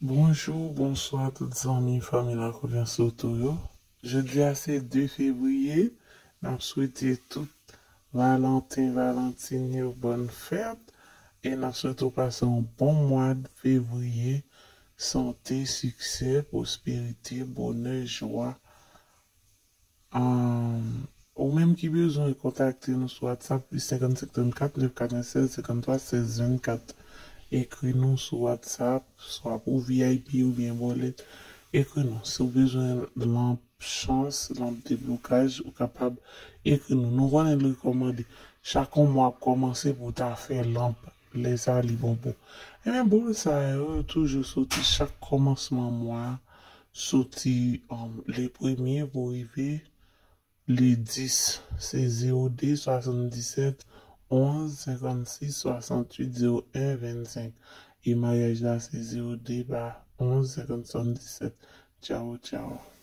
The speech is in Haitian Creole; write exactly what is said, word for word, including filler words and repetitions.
Bonjou, bonswa tout zanmi, fanmi Lakonfyans Loto yo. Jodi a se de fevriye, n ap swete tout Valanten, Valantin yo bòn fèt e n ap swete w pase yon bon mwa de fevriye, sante, siksè, pwosperite, bonè, jwa. Ahn, ou menm ki bezwen kontakte nou sou WhatsApp, plis senkannsenk trannkat nèf katrevennsèz senkanntwa sèz vennkat. Ekri nou sou WhatsApp, swa pou V I P oubyen bòlèt. Ekri nou. Si w bezwen lanp chans, lanp deblokaj, ou kapab ekri nou. Nou konnen l rekòmande. Chak yon mwa ap kòmanse pou w ta fè lanp lè sa li bon pou. Ebyen, bòl sa yo toujou soti chak kòmansman mwa, soti um, le premye pou rive le dis. Se zewo de swasanndisèt onz senkannsis swasantuit zewo en vennsenk. E maryaj la se zewo de pa onz senkannsis swasanndisèt. Tchaw, tchaw.